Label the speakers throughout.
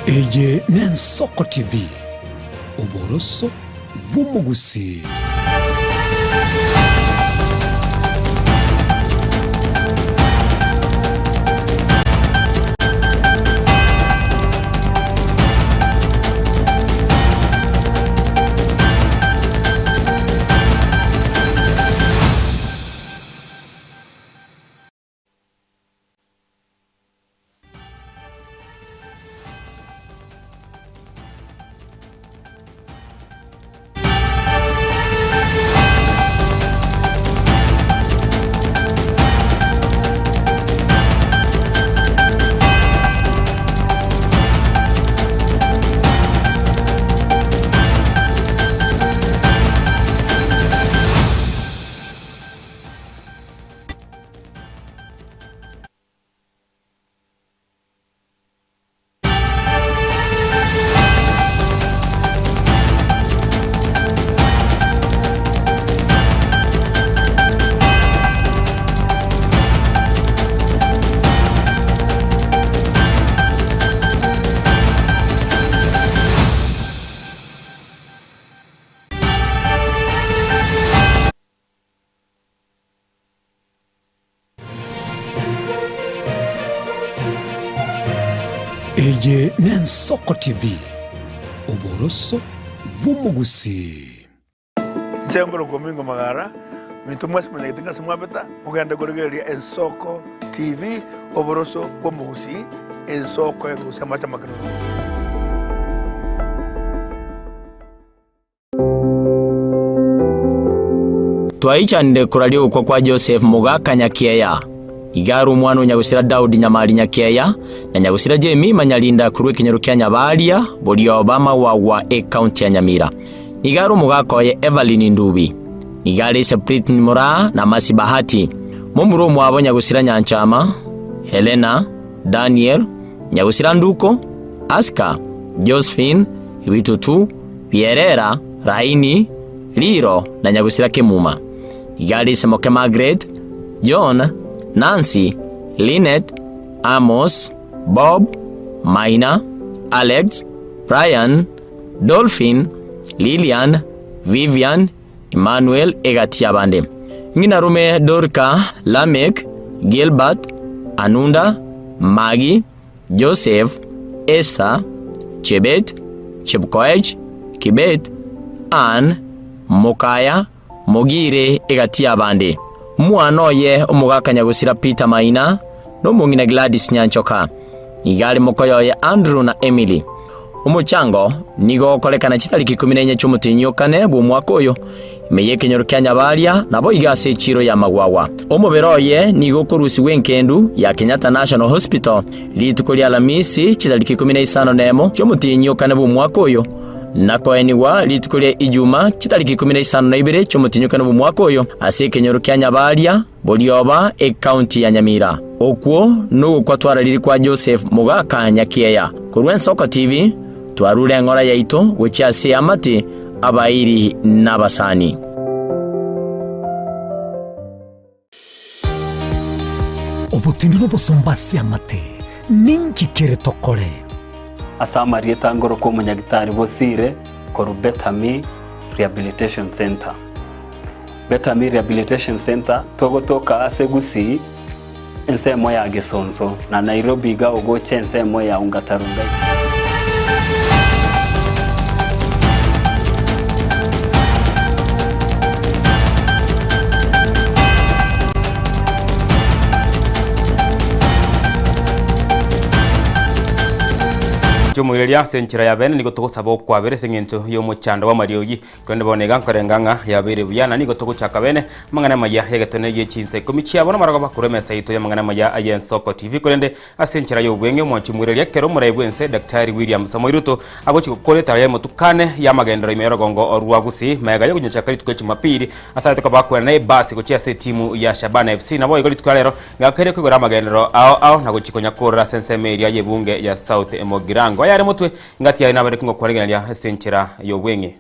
Speaker 1: Eye n'Ensoko TV, oboroso bw'omogusii. Eye n'Ensoko TV, oboroso bw'omogusii.
Speaker 2: Inche nkorokwa Omingo Magara, minto mwensi monyagete ng'a ase mwabeta, mogende korigereria Ensoko TV, oboroso bw'omogusii, ensoko ekorusia amache amakenunu.
Speaker 3: Twaichanire koraria ogokwa kwa Joseph mogaka Nyakiea. Iga are omwana o nyagusira Daudi Nyamari Nyakiea, na nyagusira Jemima Nyarinda korwa ekenyoro kia Nyabaria, Borioba Magwagwa ekaunti ya Nyamira. Nigo are omogaka oye Evelyn Ndubi. Nigo are ise Britney Moraa na Mercy Bahati. Momura omwabo nyagusira Nyanchama, Helena, Daniel, nyagusira Nduko, Aska, Josephine, Bitutu, Bierera, Raini, Riro, na nyagusira Kemuma. Iga are ise moke Margaret, John, Nancy, Linet, Amos, Bob, Maina, Alex, Brian, Dolphin, Lilian, Vivian, Emmanuel egati y'abande. Ng'ina rume Dorika, Lamek, Gilbert, Anunda, Magi, Joseph, Esther, Chebet, Chepkoech, Kibet, Ann, Mokaya, Mogire egati y'abande. Omwana oye omogaka nyagosira Peter Maina, na omong'ina Gladys Nyanchoka. Nigo are mokoyo oye Andrew na Emily. Omochango nigo ogokorekana chitariki ikomi na inye chi'omotienyi o kane bw'omwaka oyo, ime y'ekenyoro kia Nyabaria, naboigo ase echiiro y'amagwagwa. Omobere oye nigo okorusigwa enkendu ya Kenyatta National Hospital rituko ria Alamisi chitariki ikomi na isano nemo chi'omotienyi o kane bw'omwaka oyo, na koenigwa rituko ria Ijuma chitariki ikomi na isano na ibere chi'omotienyi o kane bw'omwaka oyo ase ekenyoro kia Nyabaria, Borioba, ekaunti ya Nyamira. Okwo nogokwa twararire kwa Joseph Mogaka Nyakiea. Korwa Ensoko TV, twarure eng'ora yaito gochia ase eamate, abairi na abasani.
Speaker 1: Obotendu nobosomba ase amate, ninki kere tokore?
Speaker 4: Ase amarieta ngorokwa omonyagitari Bosire korwa Better Me Rehabilitation Centre. Better Me Rehabilitation Centre togotoka ase Gusii ensemo ya Gesonso na Nairobi iga ogocha ensemo ya Ongata Rongai.
Speaker 5: Inche ase enchera ya bene nigo togosaba okwabera ase eng'encho y'omochando bw'amariogi. Korende bono iga nkorenga ng'a yabeire buya, na nigo togochaka bene amang'ana amaya y'egetone gie chinsa ikomi chiabo namarogoba korwa emesa yaito y'amang'ana amaya ay'Ensoko TV. Korende ase enchera y'obweng'e omwanchi omoireria ekero omorai bw'ense Daktari William Samoei Ruto agochia gokora etaro y'emotukane y'amagenderero ime y'orogongo rwa Gusii magega y'okonyochaka rituko ria Jumapili ase aye tokoba kwerana ebasi gochia ase etimu ya Shabana FC. Naboigo rituko ria rero ngakeire koigora amagenderero ao ao na gochia konya korora ase ensemo eria y'ebunge ya South Mugirango. Ayare motwe Engaki yaye nabare kingokwaregereria ase enchera y'obweng'e.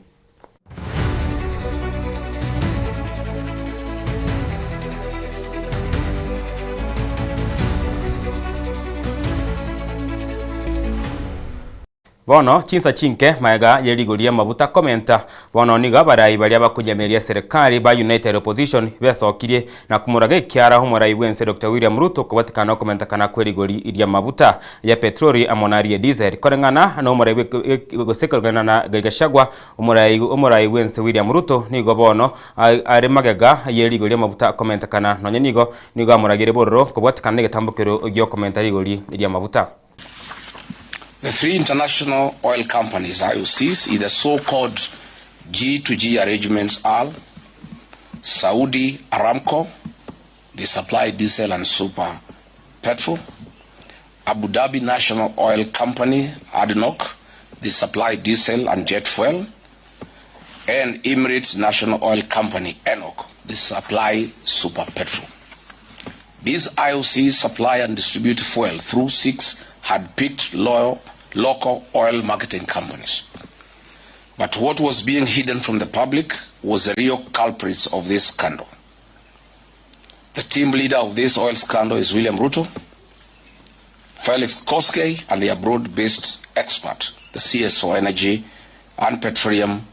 Speaker 5: Bono chinsa chinke magega ye rigori ri'amabuta komenta, bono nigo abarai baria bakonyameria eserekari ba United Opposition besokirie na komoraga ekiara omorai bw'ense Doctor William Ruto kobatikana nokomentekana kwe rigori ri'amabuta ya petroli amo na rie diesel. Koreng'ana nomorai bwe gose koreng'ana na Gachagua omorai omorai bw'ense William Ruto nigo bono are magega ye rigori ri'amabuta komentekana nonye nigo nigo amoragire bororo kobwatikana negetambokero giokomenta rigori ri'amabuta.
Speaker 6: The three international oil companies, IOCs, in the so-called G2G arrangements are Saudi Aramco, they supply diesel and super petrol, Abu Dhabi National Oil Company, ADNOC, they supply diesel and jet fuel, and Emirates National Oil Company, ENOC, they supply super petrol. These IOCs supply and distribute fuel through six had-picked loyal, local oil marketing companies. But what was being hidden from the public was the real culprits of this scandal. The team leader of this oil scandal is William Ruto, Felix Koskei, and the abroad-based expert, the CS for Energy and Petroleum,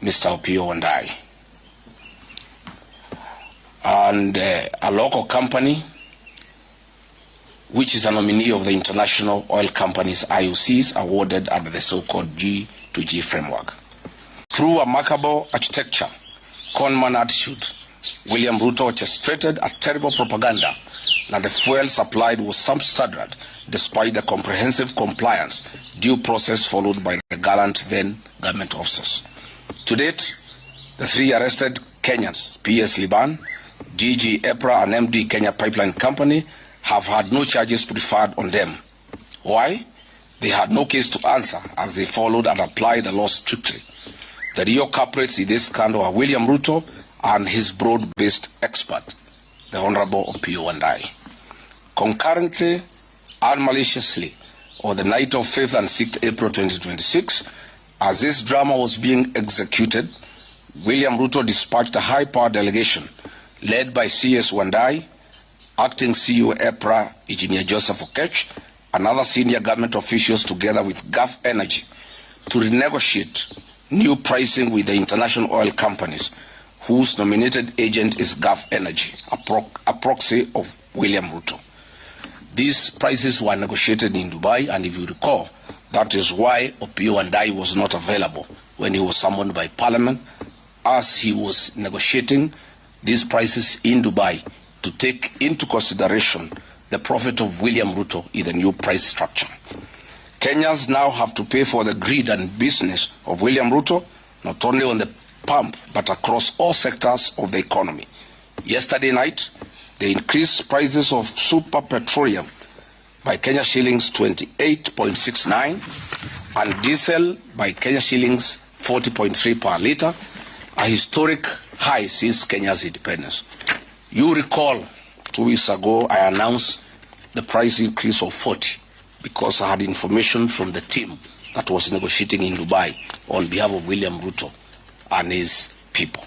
Speaker 6: Mr. Opiyo Wandayi. And a local company, which is a nominee of the international oil companies IOCs awarded under the so-called G2G framework. Through a macabre architecture, conman attitude, William Ruto orchestrated a terrible propaganda that the fuel supplied was substandard despite the comprehensive compliance due process followed by the gallant then government officers. To date, the three arrested Kenyans, P.S. Liban, DG EPRA and MD Kenya Pipeline Company, have had no charges preferred on them. Why? They had no case to answer as they followed and applied the law strictly. The real culprits in this scandal are William Ruto and his broad-based expert, the Honorable Opiyo Wandayi. Concurrently and maliciously, on the night of 5th and 6th April 2026, as this drama was being executed, William Ruto dispatched a high-powered delegation led by C.S. Wandayi, acting CEO EPRA, Engineer Joseph Okech, and other senior government officials together with Gulf Energy to renegotiate new pricing with the international oil companies whose nominated agent is Gulf Energy, a, a proxy of William Ruto. These prices were negotiated in Dubai, and if you recall, that is why Opiyo Wandayi was not available when he was summoned by Parliament, as he was negotiating these prices in Dubai to take into consideration the profit of William Ruto in the new price structure. Kenyans now have to pay for the greed and business of William Ruto, not only on the pump, but across all sectors of the economy. Yesterday night, they increased prices of super petroleum by Kenya shillings 28.69 and diesel by Kenya shillings 40.3 per litre, a historic high since Kenya's independence. You recall 2 weeks ago I announced the price increase of 40 because I had information from the team that was negotiating in Dubai on behalf of William Ruto and his people.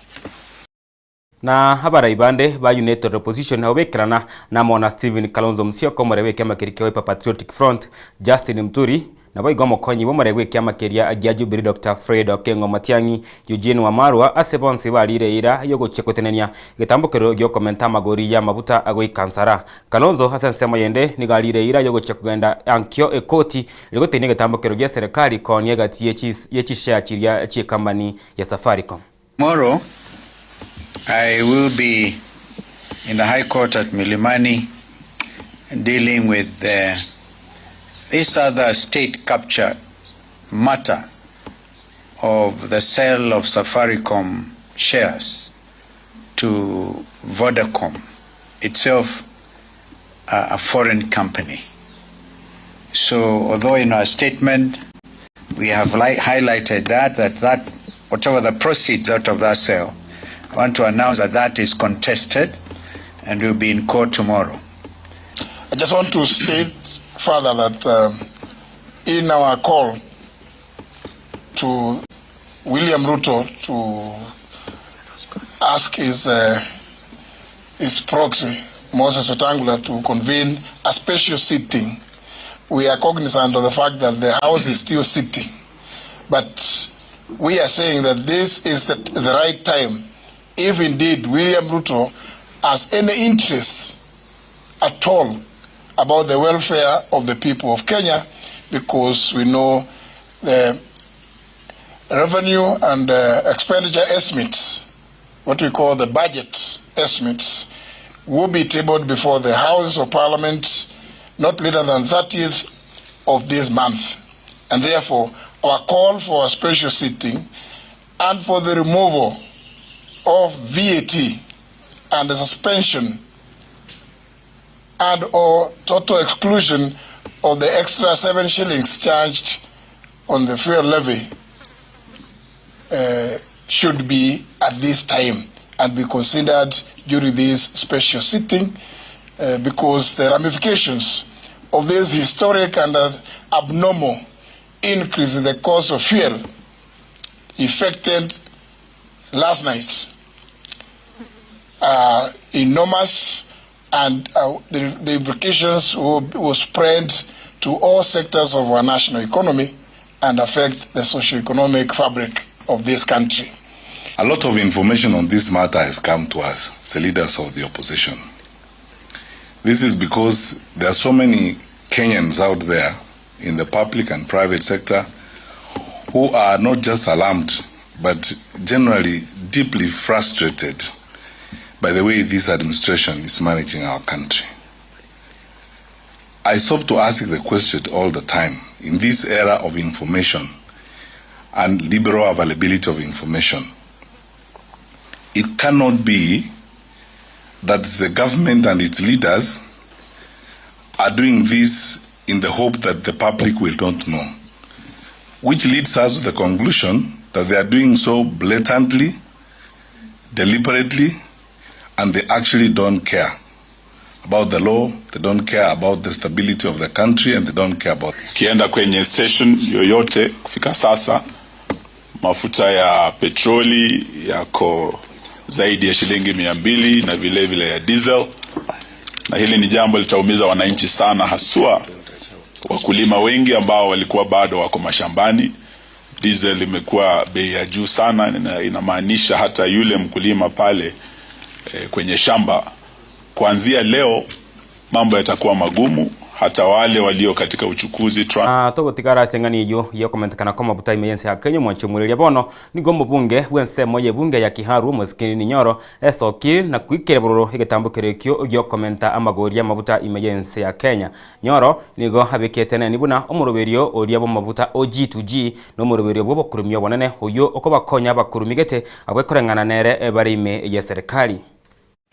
Speaker 5: Na abarai bande ba United Opposition nabo bekerana namo na Stephen Kalonzo Musyoka omorei bw'ekiama keria kia Wiper Patriotic Front, Justin Muturi, naboigo omokonyi bw'omorei bw'ekiama keria gia Jubilee Doctor Fred Okengo Matiang'i, Eugene Wamalwa ase bonsi barire eira y'ogochia gotenenia egetambokero gi'okomenta amagori y'amabuta agoika nsara. Kalonzo ase ensemo yende nigo arire eira y'ogochia kogenda ankio ekoti erio gotenia egetambokero gi'eserekari koonia egati ye chishare chiria chi'ekambani ya Safaricom.
Speaker 7: Tomorrow I will be in the High Court at Milimani dealing with this other state capture matter of the sale of Safaricom shares to Vodacom, itself a foreign company. So although in our statement we have highlighted that, that, that whatever the proceeds out of that sale, I want to announce that that is contested and will be in court tomorrow.
Speaker 8: I just want to state further that in our call to William Ruto to ask his proxy, Moses Wetangula, to convene a special sitting We are cognizant of the fact that the House is still sitting, but we are saying that this is the, the right time if indeed William Ruto has any interest at all about the welfare of the people of Kenya because we know the revenue and uh, expenditure estimates, what we call the budget estimates, will be tabled before the House of Parliament not later than 30th of this month. And therefore, our call for a special sitting and for the removal of VAT and the suspension and or total exclusion of the extra 7 shillings charged on the fuel levy uh, should be at this time and be considered during this special sitting uh, because the ramifications of this historic and uh, abnormal increase in the cost of fuel effected last night are enormous and uh, the, the implications will, will spread to all sectors of our national economy and affect the socio-economic fabric of this country.
Speaker 9: A lot of information on this matter has come to us, the leaders of the opposition. This is because there are so many Kenyans out there in the public and private sector who are not just alarmed, but generally deeply frustrated by the way this administration is managing our country. I stop to ask the question all the time in this era of information and liberal availability of information. It cannot be that the government and its leaders are doing this in the hope that the public will not know, which leads us to the conclusion that they are doing so blatantly, deliberately, and they actually don't care about the law, they don't care about the stability of the country, and they don't care about.
Speaker 10: Ukienda kwenye station yoyote kufika sasa, mafuta ya petroli yako zaidi ya shilingi 200 na vile vile ya diesel, na hili ni jambo litaumiza wananchi sana, haswa wakulima wengi ambao walikuwa bado wako mashambani. Diesel imekuwa bei ya juu sana, inamaanisha hata yule mkulima pale eh, kwenye shamba kuanzia leo mambo yatakuwa magumu, hata wale walio katika uchukuzi
Speaker 5: Ah, togotigara ase eng'ani eyio yokomentekana kwa amabuta ime y'ense ya Kenya omwanchi omoireria bono nigo omobunge bw'ensemo y'ebunge ya Kiharu Omosikini Nyoro esokire na koikera bororo egetambo kere ekio giokomenta amagori y'amabuta ime y'ense ya Kenya. Nyoro nigo abekete neni buna omoroberio oria bw'amabuta o G2G na omoroberio bw'obokurumi obonene oyio okobakonya abakurumi gete abwo ekoreng'ana nere bare ime y'eserekari.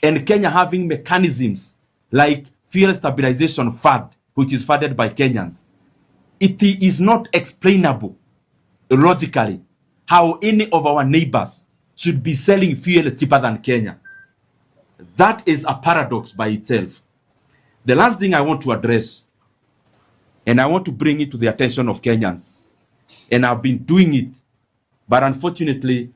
Speaker 11: And Kenya having mechanisms like fuel stabilization fund, which is funded by Kenyans. It is not explainable logically how any of our neighbors should be selling fuel cheaper than Kenya. That is a paradox by itself. The last thing I want to address, and I want to bring it to the attention of Kenyans, and I've been doing it, but unfortunately,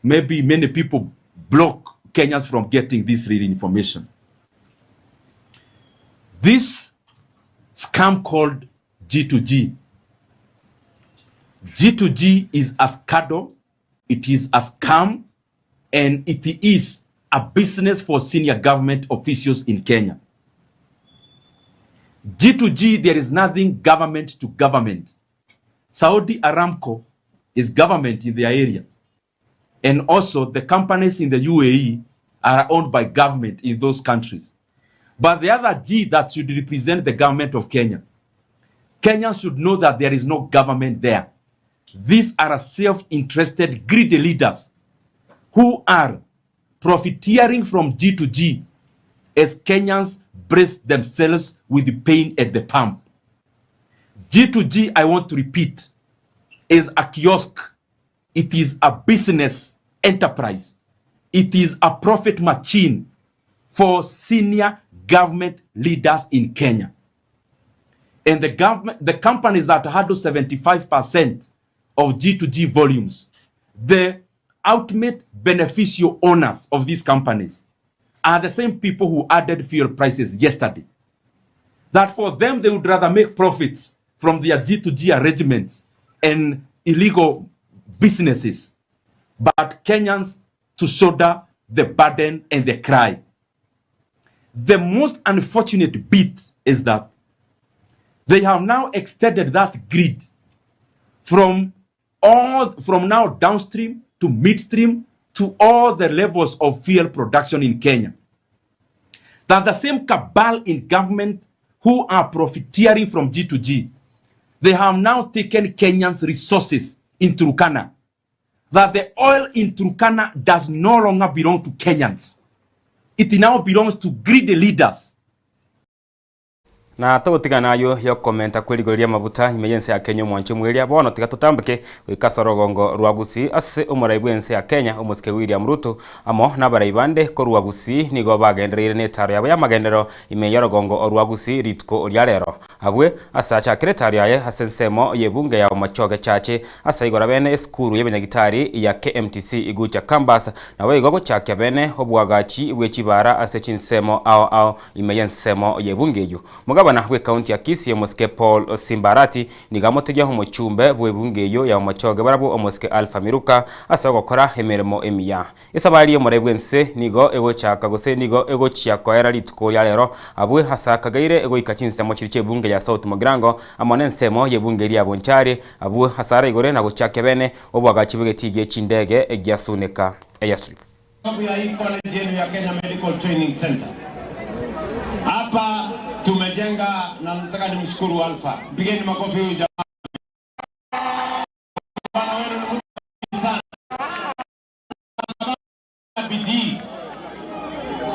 Speaker 11: maybe many people block Kenyans from getting this real information. This scam called G2G. G2G is a scandal, it is a scam, and it is a business for senior government officials in Kenya. G2G, there is nothing government to government. Saudi Aramco is government in their area. And also the companies in the UAE are owned by government in those countries. But the other G that should represent the government of Kenya, Kenyans should know that there is no government there. These are self-interested, greedy leaders who are profiteering from G to G as Kenyans brace themselves with the pain at the pump. G to G, I want to repeat, is a kiosk. It is a business enterprise. It is a profit machine for senior government leaders in Kenya. And the government, the companies that handle 75% of G2G volumes, the ultimate beneficial owners of these companies are the same people who added fuel prices yesterday. That for them they would rather make profits from their G2G arrangements and illegal businesses but Kenyans to shoulder the burden and the cry. The most unfortunate bit is that they have now extended that greed from all from now downstream to midstream to all the levels of fuel production in Kenya. That the same cabal in government who are profiteering from G2G, they have now taken Kenyans' resources in Turkana. That the oil in Turkana does no longer belong to Kenyans. It now belongs to greedy leaders.
Speaker 5: Na togotigana ayio yokomenta kwe rigori ri'amabuta ime y'ense ya Kenya omwanche omweria, bono tiga totamboke goika ase orogongo rwa Gusii ase omorai bw'ense ya Kenya omosike William Ruto amo nabarai bande korwa Gusii nigo bagendereire netaro yabo y'amagenderero ime y'orogongo rwa Gusii rituko ria rero. Abwe ase achakire etaro yaye ase ensemo y'ebunge ya Bomachoge Chache ase aigora bene esukuru y'abanyagitari ya KMTC Igucha Campus naboigo gochakia bene oboagachi bwe chibara ase chinsemo ao ao Ime y'ensemo y'ebunge eyio, omogabana bw'ekaunti ya Kisii omosike Paul Simba Arati nigo amotegia omochumbe bw'ebunge eyio ya Omochoge barabwo omosike Alpha Miruka ase ogokora emeremo emiya. Esabari y'omorai bw'ense nigo egochaka gose nigo egochia koera rituko ria rero abwe ase akageire goika chinsemo chiria chi'ebunge ya South Mugirango amo n'ensemo y'ebunge eria ya Bonchari abwo ase araigore na gochakia bene oboagachi bw'egetii gie chindege gia Suneka Airstrip.
Speaker 12: Sababu ya hii college yenu ya Kenya Medical Training Center. Hapa tumejenga na nataka nimshukuru Alpha. Mpigeni makofi huyu jamaa. Bwana wenu ni mtu sana. Bidii.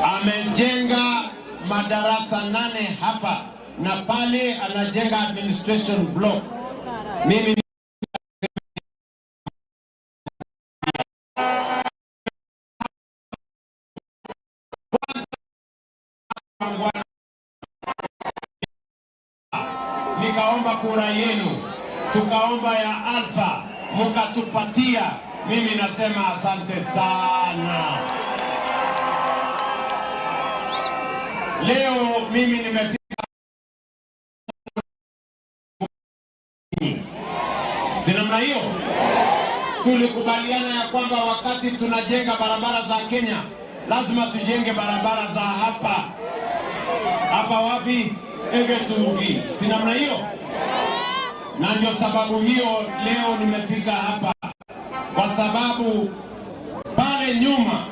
Speaker 12: Amejenga madarasa nane hapa na pale anajenga administration block. Mimi Nikaomba kura yenu, tukaomba ya Alpha, mukatupatia. Mimi nasema asante sana. Leo mimi nimefika si namna hiyo? Tulikubaliana ya kwamba wakati tunajenga barabara za Kenya lazima tujenge barabara za hapa hapa. Wapi? Egetungi, si namna hiyo? Na ndio sababu hiyo leo nimefika hapa, kwa sababu pale nyuma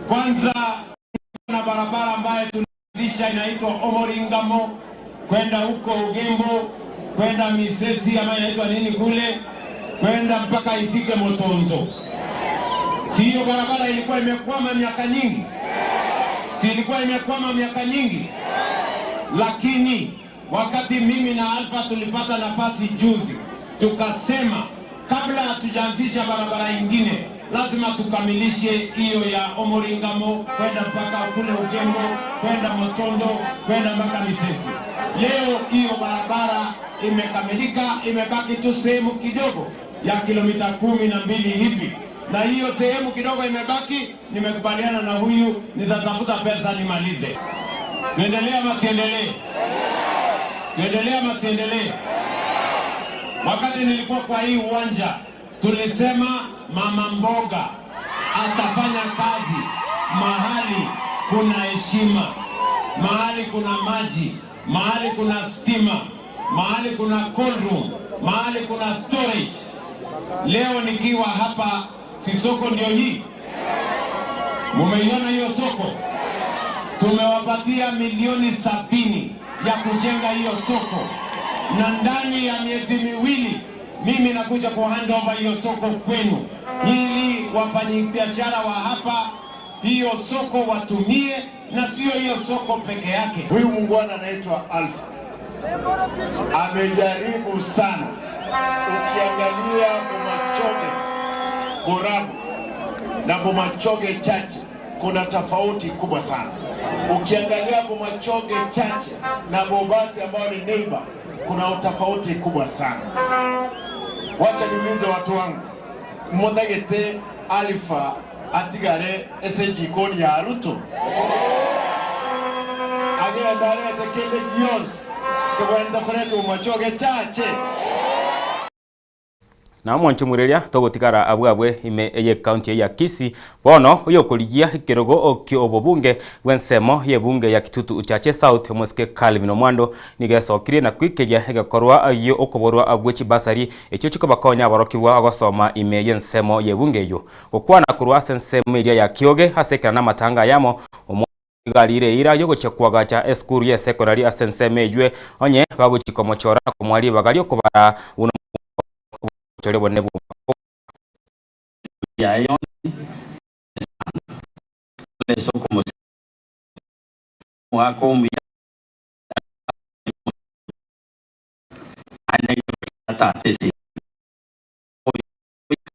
Speaker 12: kwanza na barabara ambayo tunaanzisha inaitwa Omoringamo kwenda huko Ugembo kwenda Misesi ama inaitwa nini kule kwenda mpaka ifike Motondo. Si hiyo barabara ilikuwa imekwama miaka nyingi? Si ilikuwa imekwama miaka nyingi? Lakini wakati mimi na Alpha tulipata nafasi juzi, tukasema kabla hatujaanzisha barabara ingine lazima tukamilishe hiyo ya Omoringamo kwenda mpaka kule Ugembo kwenda Motondo kwenda mpaka Misesi. Leo hiyo barabara imekamilika, imebaki tu sehemu kidogo ya kilomita 12 hivi, na hiyo sehemu kidogo imebaki, nimekubaliana na huyu nitatafuta pesa nimalize. Tuendelee ama tuendelee? Tuendelee ama tuendelee? Wakati nilikuwa kwa hii uwanja tulisema mama mboga atafanya kazi mahali kuna heshima, mahali kuna maji, mahali kuna stima, mahali kuna cold room, mahali kuna storage. Leo nikiwa hapa, si soko ndio hii? Mumeiona hiyo soko? Tumewapatia milioni 70 ya kujenga hiyo soko, na ndani ya miezi miwili mimi nakuja ku hand over hiyo soko kwenu, ili wafanyabiashara wa hapa hiyo soko watumie, na sio hiyo soko peke yake.
Speaker 13: Huyu muungwana anaitwa Alpha amejaribu sana. Ukiangalia Bomachoge Borabu na Bomachoge Chache kuna tofauti kubwa sana. Ukiangalia Bomachoge Chache na Bobasi ambayo ni neighbor, kuna utofauti kubwa sana. Wacha niulize watu wangu, mundagete Alpha atigare ese jikoni ya Ruto? Agende arete kende gionsi kegwenerete koretwa Bomachoge Chache.
Speaker 5: Na omonche omoireria togotigara abwo abwe ime y'ecounty ya Kisii, bono oyokorigia ekerogo ki'obobunge bw'ensemo y'ebunge ya Kitutu Chache South omosike Calvin Omwando nigo esokirie na koikeria egekorwa gi'okoborwa gwe chibasari echio chikobakonya aborokigwa gosoma ime y'ensemo y'ebunge eyio. Gokwana korwa ase ensemo eria ya Kioge ase ekero namatanga ayamo, Omwando nigo ariire eira y'ogochia koagacha esukuru y'esekondari ase ensemo eywe onye bagochia komochora na komoa ribaga ri'okobara buna obochori obonene bw'omwaka ogocha.
Speaker 14: Yaye yonsi esano ase okomosika omogaka omuya naende nkebaria tata esegi oyo goika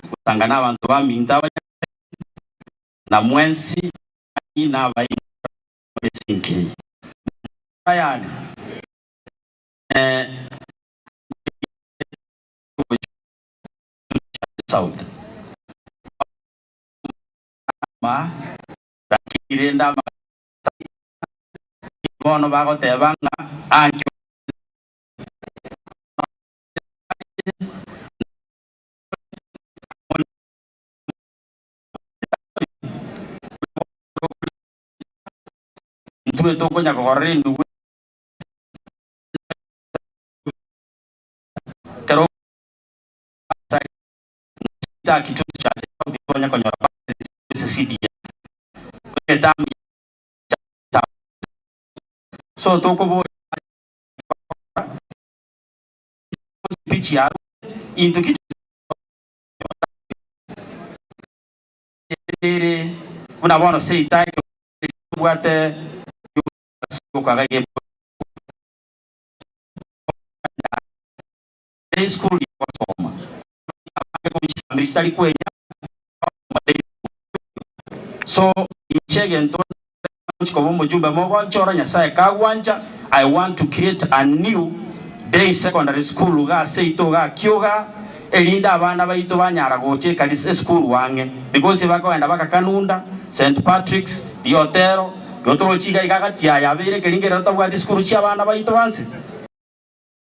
Speaker 14: gosanga nabanto baminto abanyakare na mwensi nabaino more esinka eye. Yane South ma lakini rende amagata bono bagoteba ng'a anche Intwe tokonya kogorora emigwe ekero tonya konyora CDF so tokobora speech yarwo into ki ere buna bono seita tobwate school gosoma chitari kwenya so inche egento koba omojumbe mogonchora Nyasaye kagwancha I want to create a new day secondary school iga ase ito iga Kioga erinde abana baito banyara gocha ekanisa esukuru ang'e because bakogenda baka Kanunda, St Patrick's, Riotero, igo toroche iga iga gati aya abeire ekeringo ekero tabwati esukuru chia abana baito bansi.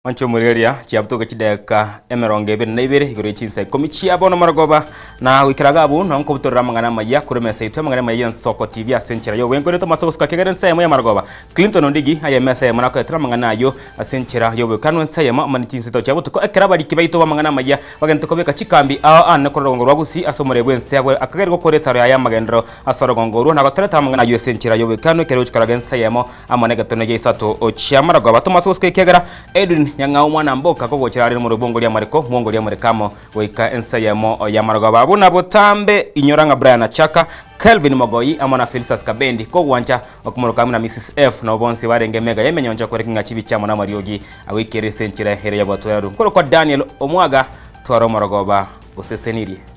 Speaker 5: Mwanche omorigereria, chiabutoka chidakika emerongo ebere na ibere igoro ye chinsa ikomi chia bono marogoba, na goikera iga abwo nao nkobutorera amang'ana amayia korwa emesa yaito amang'ana amaya y'Ensoko TV ase enchera y'obwenkore Tomase gosuka kegere ensa eyemo y'amarogoba. Clinton Ondigi aye emesa eyemo nakoretera amang'ana ayio ase enchera y'obwekanwa ensa eyemo amo ne chinsa itato chia botuko ekero abariki baito b'amang'ana amayia bagenderete kobeka chikambi ao aane korwa orogongo rwa Gusii ase omorembe bw'ense agwo akagere gokora etaro yaye y'amagenderero ase orogongo orwo na gotoreta amang'ana ayio ase enchera y'obwekanwa ekero gochia koroga ensa eyemo amo negetono gia isato chi'amarogoba. Tomase gosuka ekiagera Edwin Nyang'au mwana mboka kogochera are nomorwoti bw'ongoria amareko, mwongoria amareko amo goika ensa eyemo y'amarogoba. Abwo nabo tambe inyora ng'a Brian Achaka, Kelvin Mogoi amo na Felistus Kabendi kogwancha okomoroka amo na Mrs F nabo bonsi barenge emega y'emenyoncho kwereka ng'a chibicha amo namariogi agoikerera ase enchera ere y'obotoereru. Nkorokwa Daniel Omwaga, twara omorogoba osesenirie.